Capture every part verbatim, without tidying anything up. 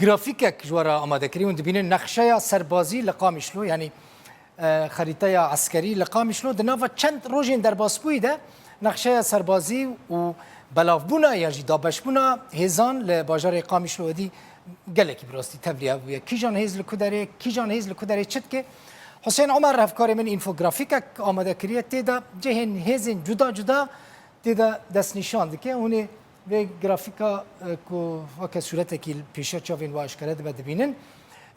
Grafîkek ji we re amade kirî. Hûn dibînin nexşeya serbazî li Qamişlo, yanî, e, xerîteya eskerî li Qamişlo. Di nava çend rojên derbasbûyî de nexşeya serbazî û belavbûna yan jî dabeşbûna hêzan li bajarê Qamişlo êdî gelekî bi rastî tevliya bûye. Kîjan hêz li ku derê, kîjan hêz li ku derê çi dike? Husên Omer, hevkarê min, înfografîkek amade kiriye. Tê de cihên hêzên cuda cuda tê de destnîşan dike. Hûn ê vê grafîka, e, ku weke sûretekî li pêşiya çavên we aşkere dibe dibînin.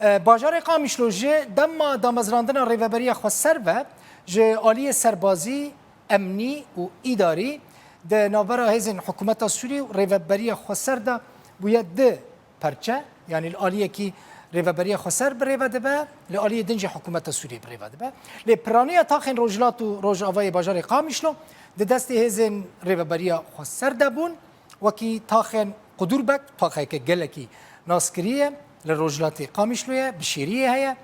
E, bajarê Qamişlo ji dema damezrandina Rêveberiya Xweser ve ji aliyê serbazî, emnî û îdarî di navbera hêzên hikûmeta Sûrî û Rêveberiya Xweser de bûye du perçe, yanî li aliyekî Rêveberiya Xweser bi rê ve dibe, li aliyê din jî hikûmeta Sûriyê bi rê ve dibe. Lê piraniya taxên Rojhilat û Rojavayê bajarê Qamişlo di destê hêzên Rêveberiya Xweser de bûn, wekî taxên Qudurbek, taxeke gelekî naskirî ye, li rojhilatê Qamişloyê, Bişêriyê heye,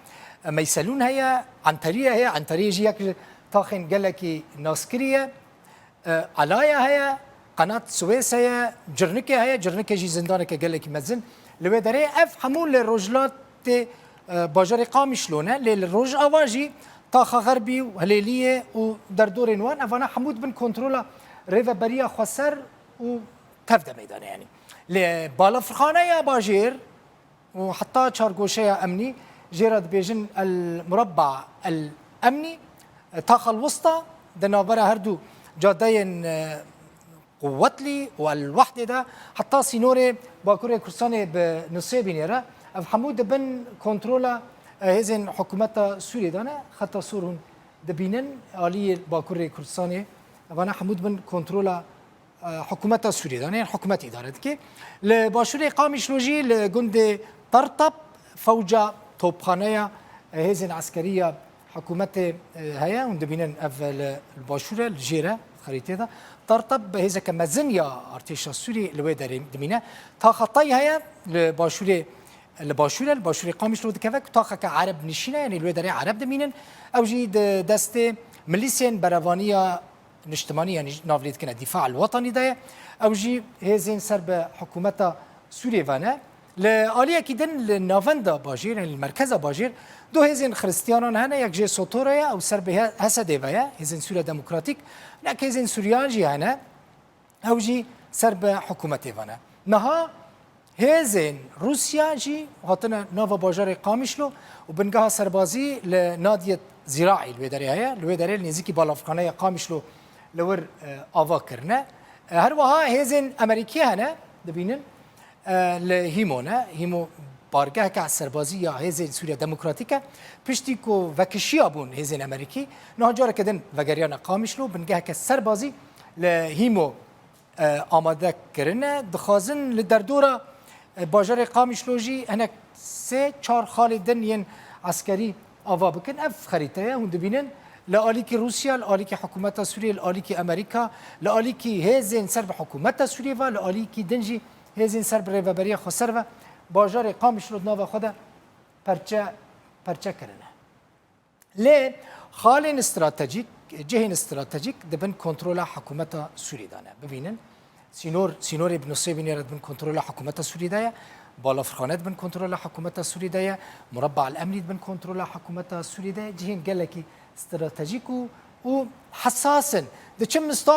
Meyselûn heye, Enteriyê heye, Enteriyê jî yek ji taxên gelekî naskirî ye. E, Elaya heye, Qenat Swês heye, Cirnikê heye, Cirnikê jî zindaneke gelekî mezin. Li wê derê ev hemû li rojhilatê, e, bajarê Qamişlo ne, lê li Rojava jî taxa Xerbî û Hilêliyê û derdorên wan, evana hemû dibin kontrola Rêveberiya Xweser û tev de meydane, yanî. Lê balafirxaneya bajêr, û heta çargoşeya emnî, jê re dibêjin El Murabba El Emnî, Taxa El Wista, di navbera her du cadeyên, e, Quwetlî û El Wehdê de, heta sînorê Bakurê Kurdistanê bi Nisêbînê re, ev hemû di bin kontrola, e, hêzên hikûmeta Sûriyê de ne. Xeta sor hûn dibînin, aliyê Bakurê Kurdistanê, evana hemû di bin kontrola e, hikûmeta Sûriyê de, yanî hikûmet îdare dike. Li başûrê Qamişlo jî li gundê Tartab fewca topxaneya, e, hêzên eskerî ya hikûmetê, e, heye. Hûn dibînin ev li, li başûr e, li jêr e, xerîtê de. Tartab bi hêzeke mezin ya artêşa Sûrî li wê derê dimîne. Taxa Tay heye li başûrê, li başûr e, li başûrê Qamişlo dikeve ku taxeke Ereb nişîn e, yanî li wê derê Ereb dimînin. Ew jî di destê milîsên berevaniya niştimanî, yanî navlêdikine Dîfa El Wetanî de ye. Ew jî hêzên ser bi hikûmeta Sûriyê ve ne. Li aliyekî din li navenda bajêr, yanî li merkeza bajêr, du hêzên xiristiyanan hene, yek jê Sotora ye, ew ser bi He-, Hesedê ve ye, Hêzên Sûriya Demokratîk, nek hêzên Suryan jî hene, ew jî ser bi hikûmetê ve ne. Niha Hêzên Rûsya jî hatine nava bajarê Qamişlo û bingeha serbazî li Nadiyet Ziraî li wê derê heye. Li wê derê li nêzîkî balafirxaneya Qamişlo li wir, e, ava kirine. E, her wiha hêzên Amerîkî hene, dibînin, e, li Hîmo ne. Hîmo bargeheke serbazî ya Hêzên Sûriya Demokratîk e. Piştî ku vekişiya bûn hêzên Amerîkî, niha careke din vegeriyane Qamişlo, bingeheke serbazî li Hîmo e, amade kirine. Dixwazin li derdora, e, bajarê Qamişlo jî hinek sê çar xalê din yên eskerî ava bikin. Ev xerîte ye, hûn dibînin, li alîkî Rûsya, li alîkî hikûmeta Sûriyê, li alîkî Amerîka, li alîkî hêzên ser bi hikûmeta Sûriyê ve, li alîkî din jî hêzên ser bi Rêveberiya Xweser ve bajarê Qamişlo di nava xwe de perçe, perçe kirine. Lê xalên stratejîk, cihên stratejîk di bin kontrola hikûmeta Sûriyê de ne. Bibînin, sînor, sînorê bi Nusêbînê re di bin kontrola hikûmeta Sûriyê de ye, balafirxane di bin kontrola hikûmeta Sûriyê de ye, Murabba El Emnî di bin kontrola hikûmeta Sûriyê de ye, cihên gelekî stratejîk û, û hesas in. Diçin Mistak